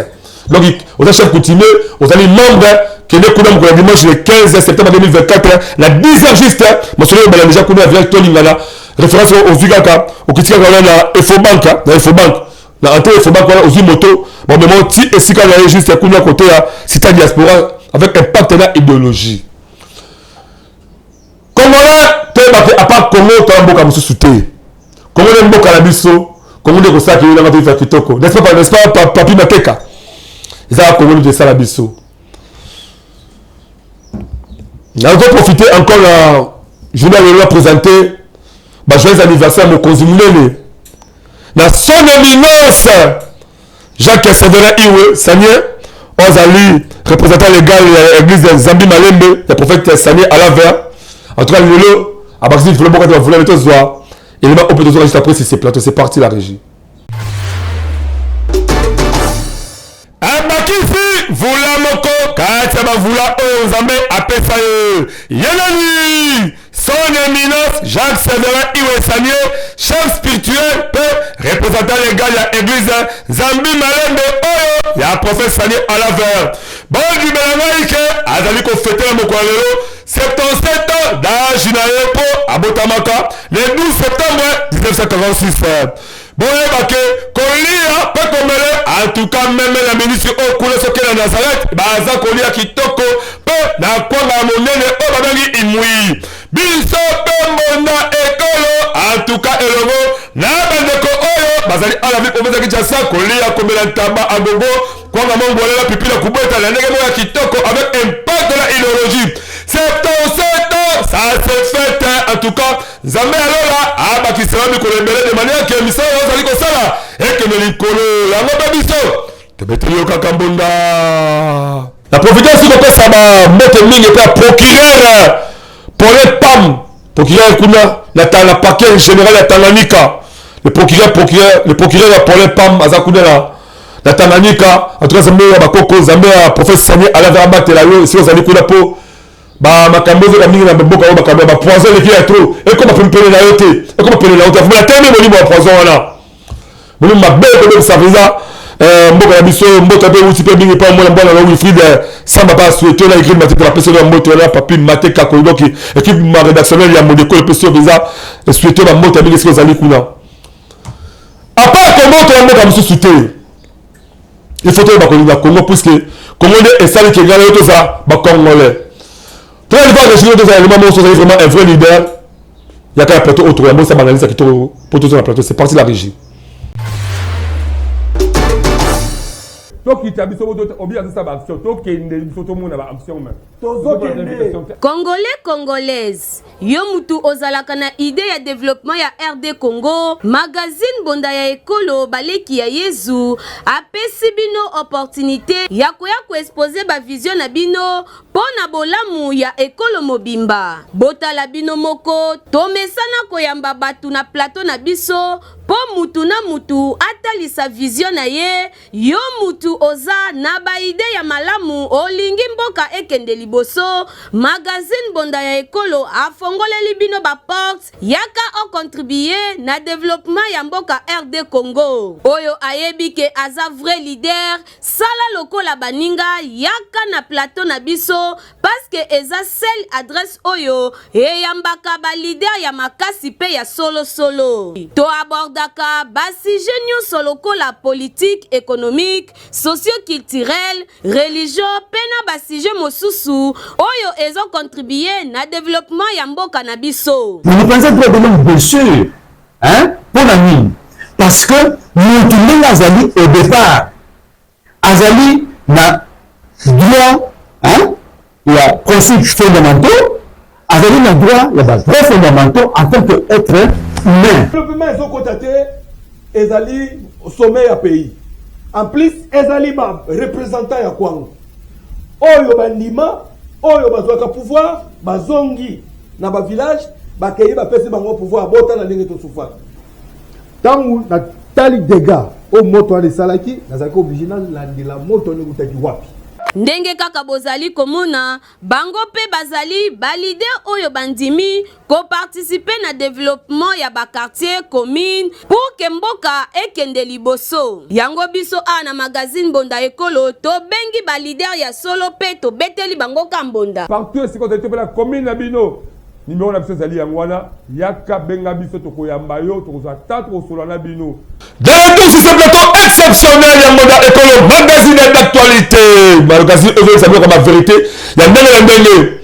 Donc oza chef coutumier, ozali membre, kende kuna mokolo ya dimanche le 15 septembre 2024 na 10 heures juste. Masolo oyo ebala déjà kuna ya village Tolingana, référence ozwi kaka, okiti kaka wana na Efobank, na Efobank, na entrée Efobank wana, ozwi moto, bamema ti esika na ye juste kuna côté ya cité diaspora, avec impact na idéologie congolais. Toyeba ke à part Congo, toya mboka mosusu te. Congo nde mboka na biso, Congo nde kosalaka yo nanga toyifa kitoko, n'est-ce pas, n'est-ce pas, Papi Mateka? Ezaka Congo nde tosala biso. Nazo profiter encore na journée ya lelo présenter ba joyeux anniversaire mokonzi monene na son éminence Jacques Séverin Iwe Sanie, oyo azali représentant légal ya église ya Zambi Malembe ya prophète Sanie Alaver. En tout cas lelo abakisi vula moko te, bavula tozwa élément oyo mpe tozwa juste après ce plateau. C'est parti, la régie. Abakisi vula moko kati ya bavula oyo Nzambe apesa ye. Ye nani? Son éminence Jacques Séverin Iwe Sanie, chef spirituel mpe représentant légal ya église Nzambi Malembe oyo ya prophète Sanie Alaver. Bondimela ngai ke azali kofetela mokolo ya lelo 77 ans d'âge na ye, mpo abotamaka le 12 septembre 1946. Boyeba ke kolia mpe komele, en tout cas même na ministre oyo kuna, soki na Nazareth, baza kolia kitoko mpe na kwanga ya monene oyo babengi imui. Biso mpe mbonda ekolo, en tout cas elongo na bandeko oyo bazali ala vi province ya Kinshasa, kolia, komela ntaba agogo, kwanga mongwalela, pipi na kubeta na ndenge moko ya kitoko avec impact de la idéologie. 77 ans, ça se fait. En tout cas Nzambe ya lola abakisela mikolo ebele de manière ke misala oyo ozali kosala ekende likolo. Yango mpe biso tobeteli yo kaka mbonda. Na profite aussi kopesa bambote mingi mpe ya procureur Paulin Pam, procureur kuna na parquet général ya Tanganyika. Le procureur, procureur, le procureur ya Paulin Pam aza kuna na Tanganyika. En tout cas Nzambe ya bakoko, Nzambe ya prophète Sani Alavera abatela yo esika ozali kuna, mpo bamakambo ezoka mingi na mboka oyo, makambo ya bapoison eleki ya trop, ekoma pene na yo te, ekoma pene na yo te. Afumela temi molimo ya poison wana, molimo mabe ekobebisa mpenza mboka na biso. Mboka mpe euti mpe mingi mpo mwana mwana na Wilfried Samba mpe asuete na Igrid Matete, bapesi yo mbote wana. Papi Mateka Koidoki, équipe ma rédactionnelle ya Modeko epesi yo mpenza souhaite bambote mingi esika ozali kuna. À part Congo, toya mboka mosusu te. Il faut toyeba kolinga Congo puisque Congo nde esali ke ngai na yo tozala ba Congolais. Toza liva régime tozala elema moko ozali vraiment un vrai leader. Yaka ya plateau oyo tokoyamba osala analyse ya kitoko mpo tozala na plateau. C'est parti la régie. Tokita biso obi azosala ba action tokende biso tomona ba action me tozokende. Congolais Congolaise, yo mutu ozalaka na idee ya developpement ya RD Congo, magazine Mbonda ya Ekolo Baleki ya Yezu apesi bino opportunite ya koya ko exposer ba visions na bino mpo na bolamu ya ekolo mobimba. Botala bino moko, tomesana koyamba batu na plateau na biso mpo mutu na mutu atalisa vision na ye Yo mutu oza na ba idee ya malamu olingi mboka ekende liboso, magazine Mbonda ya Ekolo afongoleli bino ba portes, yaka o contribuer na developpement ya mboka RD Congo. Oyo ayebi ke aza vrai leader, sala lokola baninga yaka na plateau na biso parce que eza seule adresse oyo eyambaka ba leader ya makasi pe ya solo solo. To abordaka ba sujets nionso lokola politique, economique, socio-culturel, religion pe na ba sujets mosusu oyo ezo contribuer na developpement ya mboka na biso. Mais mopanzi ya droit de l'homme bien sur hein pona nini parce que mutu ndenge azali au départ azali na droit hein, ya principes fondamentaux azali na droit ya ba droits fondamentaux en tant que être humain. Développement ezokota te ezali sommet ya pays en plus ezali ba representant ya kwango oyo bandima oyo bazwaka pouvoir bazongi na ba village bakei bapesi bango pouvoir botala ndenge tosufaka Tango na tali degats oyo moto wana esalaki, nazalaki oblige nalandela moto wana ewutaki wapi. Ndenge kaka bozali komona, bango pe bazali ba leaders oyo bandimi ko participer na developpement ya ba quartiers, communes pour que mboka ekende liboso. Yango biso awa na magazine Mbonda Ekolo tobengi ba leaders ya solo pe tobeteli bango ka mbonda. Partout esika ozali to pe na commune na bino Numero na biso ezali yango wana, yaka benga biso tokoyamba yo, tokozwa temps tokosolola na bino. De retour sur ce plateau exceptionnel ya Mbonda Ekolo magazine d'actualité. Magazine oyo ezali ba vérité ya ndenge na ndenge.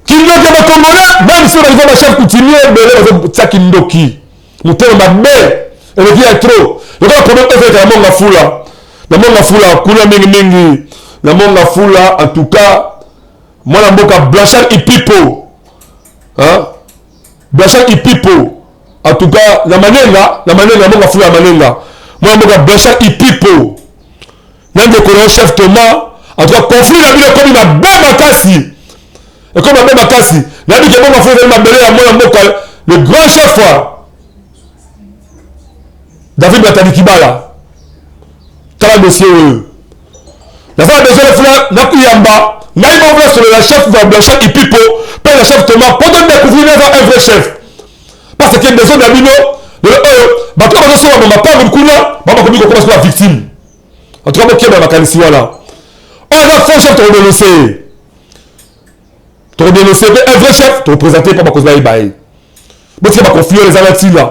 Kindoki ya ba Congolais, même si baza ba chef coutumier ebele bazotia kindoki. Motema mabe eleki ya trop. Lokola problème oyo ezalaka na Monga Fula. Na Monga Fula kuna mingi mingi. Na Monga Fula en tout cas Mwana mboka Blanchard Ipipo hein? Blanchard Ipipo en tout cas na Manenga na Manenga mboka fula ya Manenga mwana mboka Blanchard Ipipo na ndeko na chef Thomas en tout cas conflit na bino ekomi mabe makasi ekomi mabe makasi nayebi ke mboka fula ezali mabele ya mwana mboka le grand chef David Matadi Kibala tala dossier oyo naza na besoin nafula nakuyamba ngai moko nasolola chef va Blanchard Ipipo mpe na chef Thomas mpo to découvrir naza un vrai chef parce que besoin na bino lelo oyo bato oyo bazosomba mapango kuna bango bakomi kokoma sikoyo ba victime en tout cas bokeba na makanisi wana oyo aza faux chef tokodenonse ye tokodenonse mpe un vrai chef tokopresente mpo bakonzi bayeba ye botika ba conflit wana eza na ntina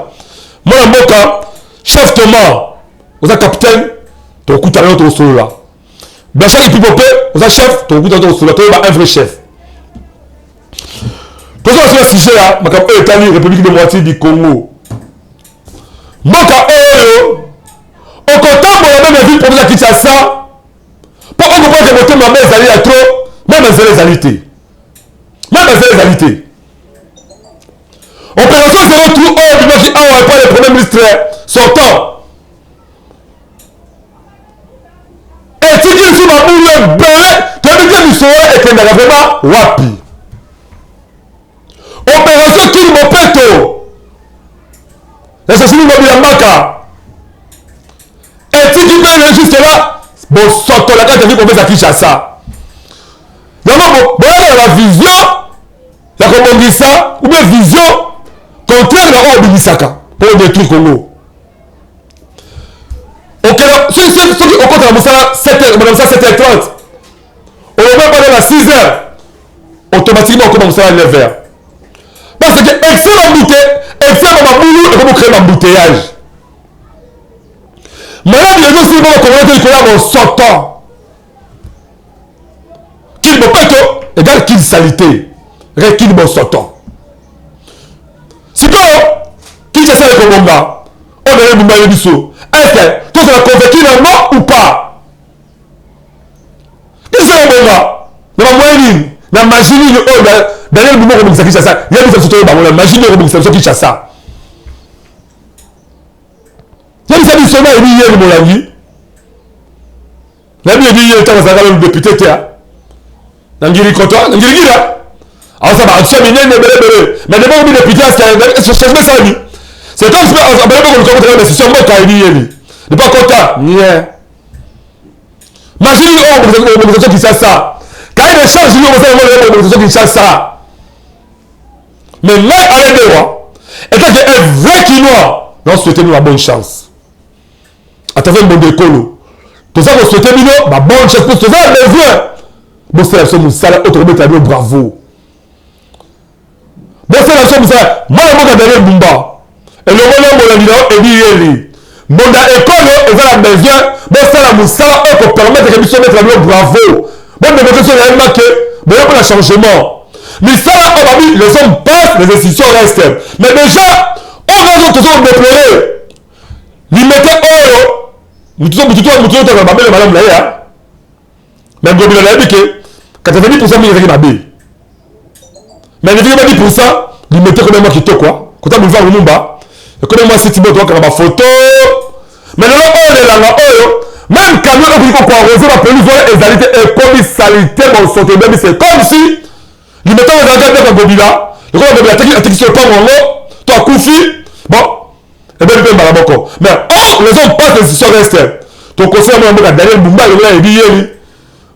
mwana mboka chef thomas oza capitaine tokokutana yo tokosolola blanchard ipipo mpe oza chef tokokutana tokosolola toyeba un vrai chef toza na sujet ya makambo oyo etali république démocratique du congo mboka oyo okotambola meme ya ville province ya kinshasa mpo okokoke motema mabe ezali ya trop meme nzela ezali te meme nzela ezali te Opération zéro trou oyo ebimaki awa epai le premier ministre sortant etiki biso mabulu ebele toyebi te misolo wana ekendaka vraiment wapi opération kini bopeto ya sosili ngobila mbaka etiki mpe jusque là bosoto na kati ya vie kopesa kinshasa yango boyaka na bavision ya kobongisa ou bien vision contraire na oyo obimisaka mpo odétruire congo okenda soki okota na mosala 7 heures obanda mosala 7 heures 30 olobi obanda na 6 heures automatiquement okoma mosala 9 heures parce que excès bambute excès ba mabulu ekomi créer bambouteillage. Maladi ezosili mpo bakongolais te likolo ya bosoto. Kin bopeto égale kin salite. Re kin bosoto. Sikoyo Kinshasa ekobonga oyo naye bumba ye biso. Est-ce que tozala convaincu na yango ou pas? Kinshasa ekobonga na ba moyen nini? Na magie nini oyo Daniel Bumba akobongisa Kinshasa? Yebisa biso toyeba yango na magie nini okobongisa biso Kinshasa? Yebisa biso na yebi ye molangi. Nayebi yebi ye ntango azalaka nanu député te na ngirikoto na ngirigira aosala ba action minene ebele ebele mais depuis okomi député changement esalami c'est comme si abele bokoluka kotala institution mboka yebi yeli depuis akota nie machine oyo mobilisation Kinshasa cahier de charge nini okosala yango lelo mobilisation Kinshasa mais ngai Alain Dewa étant que un vrai Kinois na souhaite bino ba bonne chance à travers Mbondo Ekolo toza ko souhaite bino ba bonne chance mpo toza na besoin bosala biso mosala oyo tokobetela bino bravo bosala biso mosala mwana mboka Daniel Bumba elongo na molandi na yo Edi Yeli Mbonda Ekolo eza na besoin bosala mosala oyo kopermettre ke biso betela bino bravo bondeko biso na yeba ke boye mpona changement misala oyo babi les hommes passent les institutions restent mais déjà oyo nyonso tozo kodeplorer limete oyo mutu mutu mutu oyo babele malamu na ye mais ngobila nayebi ke 90 pourcent mingi ezalaki mabe mais ndenge ba 10 pourcent limete ekomi mwa kitoko kota boulevard lumumba ekomi mwa siti boto bakanga bafoto mais lelo oyo lelanga oyo même camion okoki kokoarose bapolice wana ezali te ekomi salite bosoto ebebi c'est comme si limete oyo ezalaki ndako ngobila lokola ngobila atekisi lopango yango to akufi bon ebebi mpe mbala moko mais or les hommes passent les histoires restent tokosela mwana mboka daniel bumba longola yebi yeli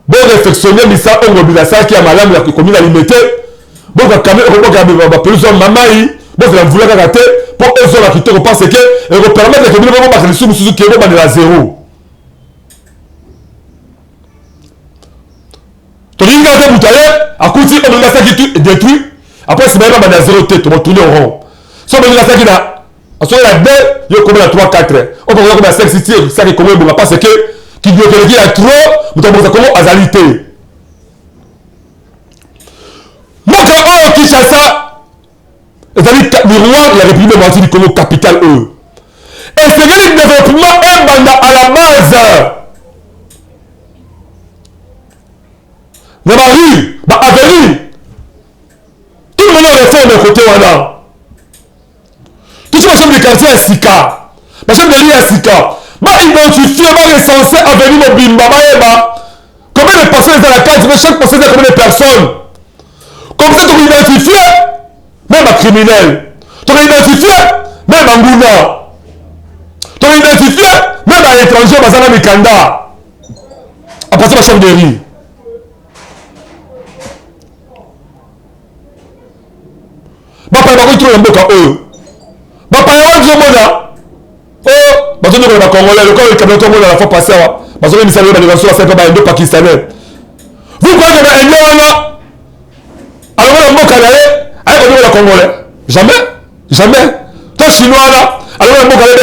bo réflexionne misa oyo ngobila asalaki ya malamu ya komi na limete bokakami okoboka bapelusi ya mamai bozela mvula kaka te mpo ezonga kitoko parce que ekopermettre ke bino bobaka lisusu mosusu ke bobandela zero tolingi kaka te moto aye akuti oyo moninga asalaki tout détruit après nsima ye babanda zero te tobotourne rond so moninga asalaki na soki na 2 yo okoma na 3 4 oyo bakoza koma 5 6 saki kongo ebonga parce que kindokeleki ya trop moto abongisa kongo azali te mboka oyo kinshasa ezali miroir ya république démocratique du congo capitale oyo esengeli développement ebanda à la base na barue baavenue tout le monde réforme kote wana Tosi ba chef de quartier ya sika, ba chef de rue ya sika, ba identifier, ba recenser avenue mobimba, bayeba combien de personnes eza na kati, mais chaque personne eza combien de personnes. Comme ça toko identifier même ba criminels, toko identifier même ba nguna, toko identifier même ba étrangers baza na mikanda à partir ba chef de rue. Bapaya bakoki trop na mboka oyo. Bapaya wana tozomona o oh, bazonyokola bacongolais lokola likambo tomona la fois passé awa bazongi misala oyo bandeko biso basali mpe ba indo pakistanais. Vous croyez que ba indien wana alongola mboka na ye aye konyokola congolais? Jamais, jamais. To chinois wana alongola mboka na ye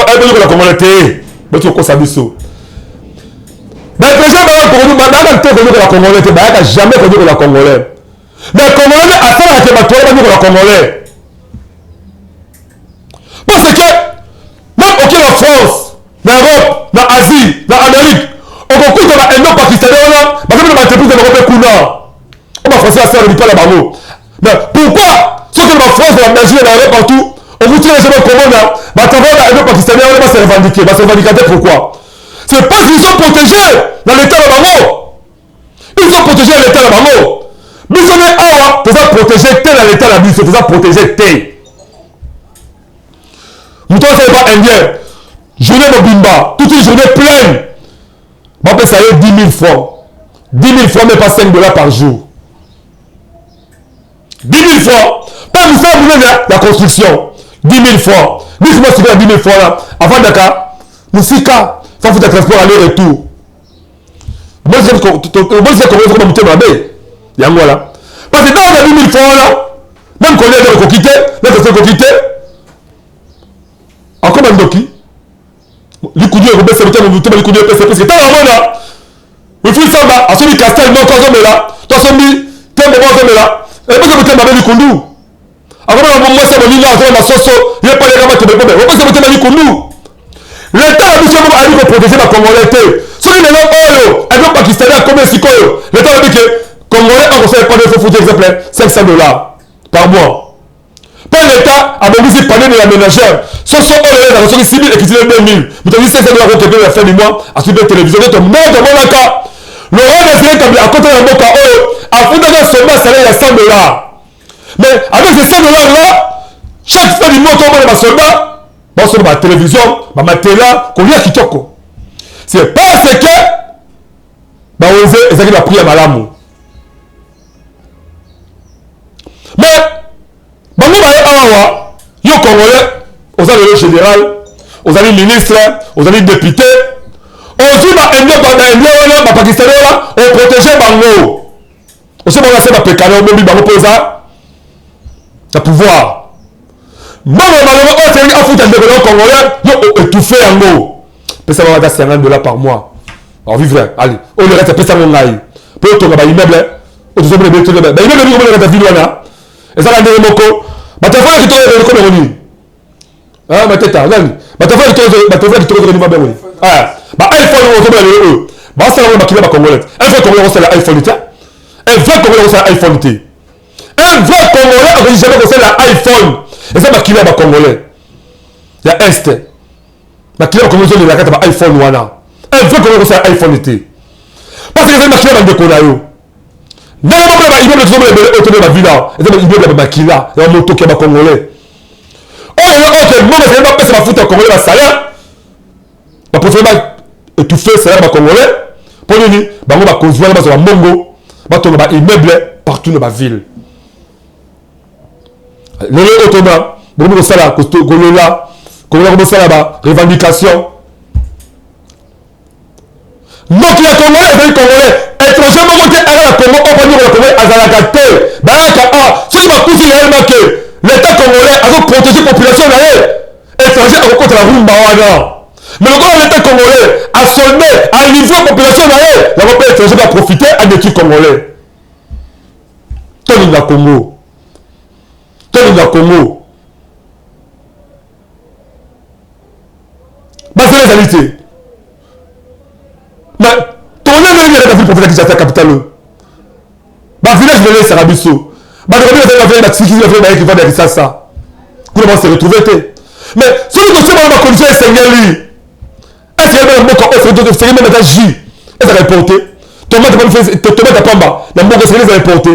aye konyokola congolais te. Boti kokosa biso. Ba étranger bayaka te konyokola congolais te, bayaka jamais konyokola congolais. Mais congolais nde asalaka ke bato wana banyokola congolais. Parce que même oke na France, na Europe, na Asie, na Amérique, okokuta ba indo pakistanais wana baza na ba entreprise na bango mpe kuna. Oyo ba français basalaka bipai na bango. Mais pourquoi soki na ba France, na Belgique, na Europe partout, okuti na jamais komona ba travailleurs ba indo pakistanais wana ba se revendiquer, ba se revendiquer te pourquoi? C'est parce qu'ils sont protégés na l'état na bango. Ils sont protégés na l'état na bango. Biso nde awa toza protégé te na l'état na biso, toza protégé te. Moto asali pas indien, journée mobimba, toute une journée pleine, bapesa ye 10 000 francs. 10 000 francs, mais pas 5 dollars par jour. 10 000 francs. Pas mosala monene ya construction. 10 000 francs. Biso basikola 10 000 francs là, avandaka mosika, sans futa transport aller-retour. Bozi Congo ezokoma motema mabe yango wana parce que ntango na 8000 francs wana meme kolia eza ekoki te na tese ekoki te akoma ndoki. Likudu ekobesa motema motema likudu epesa parce que ntango amona Wilfried Samba asombi castel moko azomela to asombi tembo moko azomela epesa motema mabe likundu. Akomona mwasi ya moninga azomela masoso ye paleka bato bekobe opesa motema likundu. Leta na biso moko ayebi koprotege bacongolais te. Soki lelo oyo avion pakistanais akomi sikoyo, leta alobi ke congolais akosala epane fo futi exemple 500 dollars par mois. Mpo leta abongisi panier de la ménagère soso oyo ezalaka soki 6000 ekiti na 2000 moto azwi 500 dollars kokende na fin du mois azwi mpe télévision nde tomona tomonaka Laurent Désiré Kabila akota na mboka oyo afutaka somba salaire ya 100 dollars mais avec ces 100 dollars là chaque fin du mois tomona basoldat basomba ba télévision bamatela kolia kitoko c'est parce que bawenze ezalaki na prix ya malamu mais bango baye awa yo congolais oza lelo général ozali ministre ozali député ozwi baindien baindien wana bapakistanais wana oprotege bango osi bango ase bapekana obombi bango mpo oza na pouvoir mbongo ya malonga oyo asengi afuta ndeko na yo congolais yo oétouffe yango pesa bango ata 50 dollars par mois ovivre allez oyo le reste apesa yango ngai mpo otonga baimmeuble oyo tozomona ebele tozo baimmeuble mingi omona kata ville wana ezaka ndenge moko batelefone ya kitoko ekomi yango nini mateta nani batelefone ya kitoko batelefone ya kitoko ezokoni mabe yango nini ba iphone oyo ozomona lelo oyo basala yango makila bacongolais un vrai congolais akosala iphone te un vrai congolais akosala iphone te un vrai congolais akoki jamais kosala iphone eza makila ya bacongolais ya est Makila bakomi ozolela kati ba iPhone wana. Un vrai Congolais kosala iPhone te. Parce que ezali makila bandeko na yo. Ndenge moko na ba immeuble tozomona ebele oyo tobela ba villa, eza ba immeuble ya ba makila ya ba motoki ya ba Congolais. Oyo oyo oyo mbongo ezali bapesa bafuta ya Congolais ba salaire. Ba préféré ba étouffer salaire ba Congolais. Mpo nini bango bakonzi wana bazwa mbongo batonga ba immeuble partout na ba ville. Lelo oyo tona bokomi kosala kolela kolela kobosala ba revendication ndoki ya congolais ezali congolais étranger moko te aya na congo oyo banyokola congolais azalaka te bayaka a ah, soki bakufi réellement ke l'état congolais azoprotege population na ye étranger akokota na rumba wana mais lokola l'état congolais asolde alivre population na ye yango mpe étranger baprofite adétruire congolais Tolinga Congo. Tolinga Congo. Bazela ezali te. Mais tokolia ndenge nini kaka ville province ya Kinshasa capitale oyo. Ba village lelo esaka biso. Bato kabila bazali ba village batikiki ba village bayeki vanda ya Kinshasa. Kuna ba se retrouver te. Mais soki totie bango ba condition esengeli Est-ce que bana mboka oyo esengeli meme ata jus ezalaka importe tomate tomate ya pamba na mboka esengeli ezala importe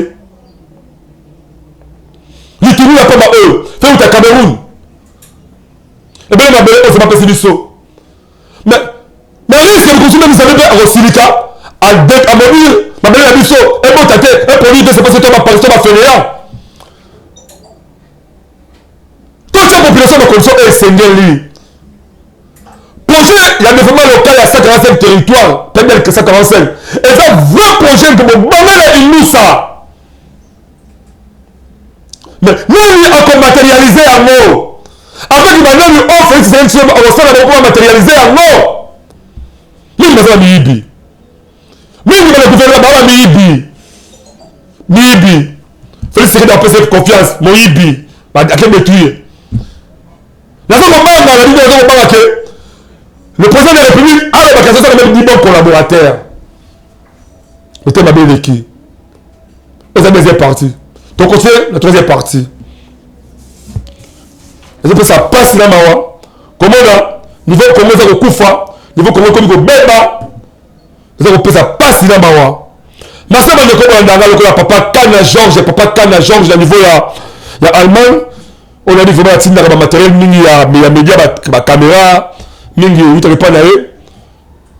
litungulu ya pamba oyo fe uta Cameroun ebele mabele oyo bapesi biso mais mais risque mokosu meme nzambe mpe akosilika amobile mabele na biso ebota te eproduire te c'est parce que to baparti to bafainéant totia population ba condition oyo esengeli projet ya développement local ya 145 territoire PDL 145 eza vrai projet mpo bobangela inusa mais nani akomaterialize yango avec banani oyo Félix Tshisekedi akosala bango mpo bamaterialize yango mingi baza ba miyibi mingi bana gouvernement baa bamiyibi miyibi Félix Tshisekedi apesa confiance moyibi ake détruire naza kobanga na bino naza kobanga ke le président de la république alobaka azosala meme ni bon collaborateur motema mabe eleki eza deuxième partie tokontinue na troisième partie ezopesa mpasi na mawa komona niveau kongo eza kokufa niveau kongo ekomi kobeba eza kopesa mpasi na mawa nase bandeko bolanda nga lokola papa kana george papa kana george na niveau ya, ya allemagne oyo naybi vraiment atindaka bamateriel mingi ya, ya media bacaméra mingi eutaka epai na ye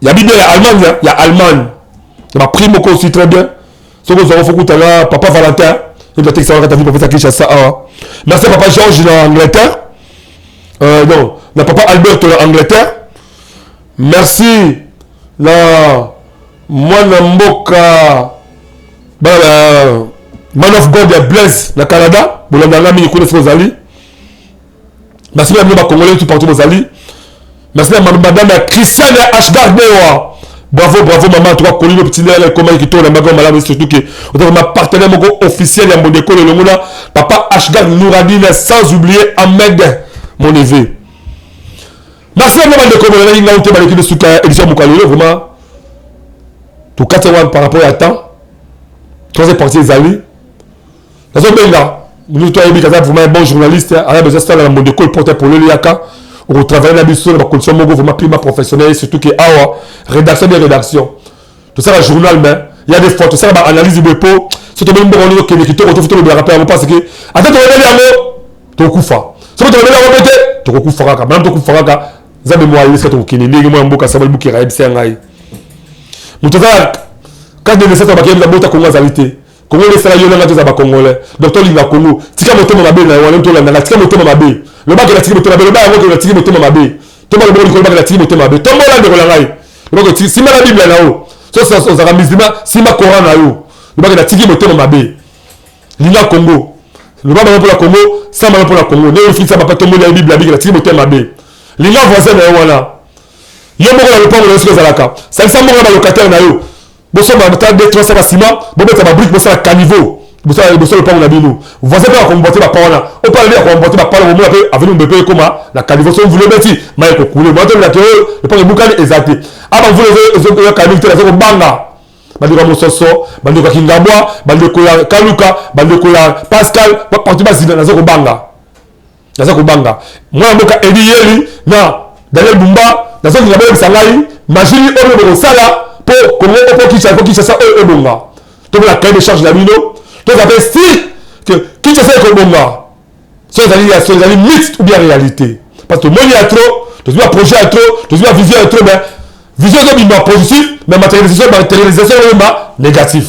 ya bibia ya allemagne ya allemagne na baprix moko aussi très bien soki ozwaka fo kutana papa valentin ye atekisaka kata vie professeur kinshasa awa merci papa george na angleterre euh, non na papa alberto na angleterre merci na mwana mboka bana man of god ya blaise na canada bolanda nga mingi kuna soki ozali merci na bino bacongolais tout partout bozali Merci na madame ya Christiane Ashgar Dewa. Bravo, bravo maman, en tout cas Colino petit lere comment kitoko na mbaka malamu surtout que oza ma partenaire moko officiel ya Mbonde Ekolo elongo na papa Ashgar Nouradine sans oublier Ahmed mon neveu. Merci à vous bandeko bolandaki ngai te baleki suka ya édition mokolo lelo vraiment tokati yango par rapport ya temps troisième partie ezali nazobenga moto ayebi kaza vraiment un bon journaliste aza besoin sala na mondeko porte polele yaka okotravaille na biso na bacondition moko vraiment climat professionnel surtout que awa rédaction de rédaction tosala journal mais il y a des fois tosala baanalyse boye po so tomoni mboka wana ezokende kitoko tofuti tolobelaka mpe yango parce que ata tolobeli yango tokokufa soki tolobeli yango mpe te tokokufa kaka malamu tokufa kaka nzambe mwa ayebisa tokokende ndenge mwa mboka samuel bukera ayebisa ya ngai moto aza carte de naissance bakeyebisa bota kongo azali te Congo nde esala yo na nga toza ba congolais. Donc tolinga Congo. Tika motema mabe na yo wana tolanda nga tika motema mabe. Loba ke natiki motema mabe loba yango ke natiki motema mabe. Tomba loboko likolo loba ke natiki motema mabe. Tombola ndeko na ngai. Loba ke simba na Bible na yo. Soki ozalaka musulman simba Coran na yo. Loba ke natiki motema mabe. Linga Congo. Loba bango mpo na Congo, samba bango mpo na Congo. Ndenge ofingisa papa tomboli ya Bible abiki natiki motema mabe. Linga voisin na yo wana. Yo moko na lopango na yo soki ozalaka. Salisa mbongo na ba locataire na yo. Bosomba ata 2 3 sacs ya ciment, bobeta ba briques, bosala caniveau. Bosala bosala lopango na bino. Voisin pe akombote ba pa wana. Oyo pe alobi akombote ba pa wana, bomona pe avenue Mbepe ekoma na caniveau. Soki mvula ebeti, mayi eko couler. Boya tolobela ke oyo lopango ebukani eza te. Awa mvula ezo ezo ezoyoka mingi te, nazo kobanga. Bandeko ya Mososo, bandeko ya Kingabwa, bandeko ya Kaluka, bandeko ya Pascal, partout bazinda, nazo kobanga. Naza kobanga. Mwana mboka Edi Yeli na Daniel Bumba nazolinga boyebisa ngai magie nini oyo bokosala mpo Congo mpo Kinshasa mpo Kinshasa oyo ebonga. Tomona cahier de charge na bino tozala mpe sûr que Kinshasa ekobonga. Soki ezali ya solo ezali mythe ou bien réalité. Parce que tomoni ya trop, tozwi ba projet ya trop, tozwi ba vision ya trop mais vision ezobima positif mais matérialisation matérialisation ezobima négatif.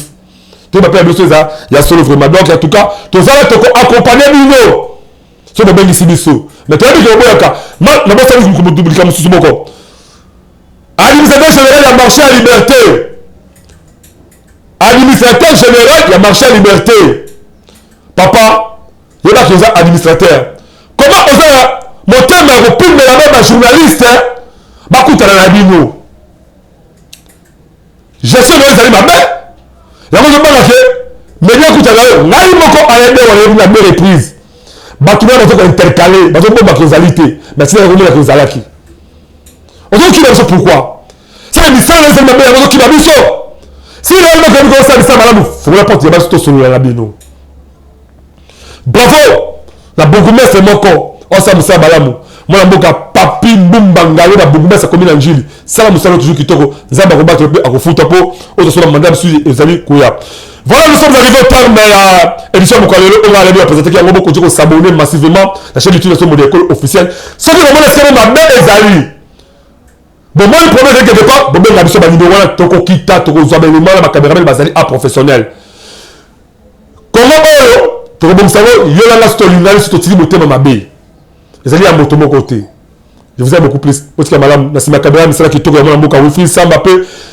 Toyeba mpe ya biso eza ya solo vraiment. Donc en tout cas tozala toko accompagner bino soki bobengisi biso mais toyebi ke oboyaka nabosani likambo mosusu moko administrateur général ya marché ya liberté administrateur général ya marché ya liberté papa yebaki oza administrateur comment oza na motema ya kopimela ba bajournaliste bakutana na bino Gestion na yo ezali mabe. Yango ozobanga ke media ekuta na yo. Ngai moko Alain Dewa nayebi na deux reprises. Bato wana bazo ko intercaler, bazo bomba ke ozali te. Mais sila komona ke ozalaki. Ozo kima biso pourquoi? Sala misala na ezali mabe yango ozo kima biso. Si réellement oyebi kosala misala malamu, fongola porte ya biso tosolola na bino. Bravo na bourgmestre moko osala mosala malamu mwana mboka papi mbumba ngalo na bourgmestre akomi na njili sala mosala toujours kitoko nzambe akobatela mpe akofuta mpo ozosola mandat mosusu ezali koya Voilà, nous sommes arrivés au terme ya émission mokolo lelo oyo ngai nayebi bapresentaki yango bokoki kosabonner massivement na chaîne youtube na biso Mbonde Ekolo officiel soki bomoni esika mabe ezali bomoni problème ezali quelque part bobenga biso banimero wana tokokita tokozwa baelema na bacameraman bazali a professionnel Congo oyo tokobongisa yango yo na nga soki tolingani soki totiki motema mabe ezali ya moto moko te. Je vous aime beaucoup plus. Botika malamu na sima kamera misala kitoko ya mwana mboka Wilfried Samba pe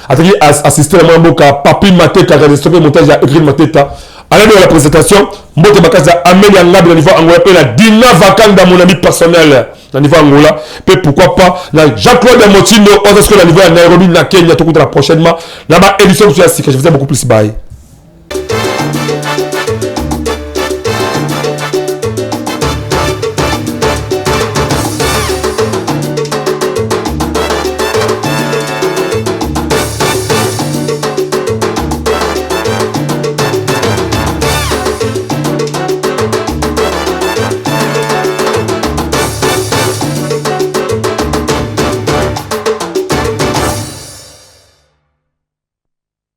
ataki assister na mwana mboka Papi Mateta réalisation pe montage ya Egrine Mateta. Alain de la présentation mbote makasi ya Amelia Ngabi na niveau Angola pe na Dina Vakanda mon ami personnel na niveau Angola pe pourquoi pas na Jean-Claude Motindo oza sikoyo na niveau ya Nairobi na Kenya tokutana prochainement na ba édition mosusu ya sika. Je vous aime beaucoup plus bye.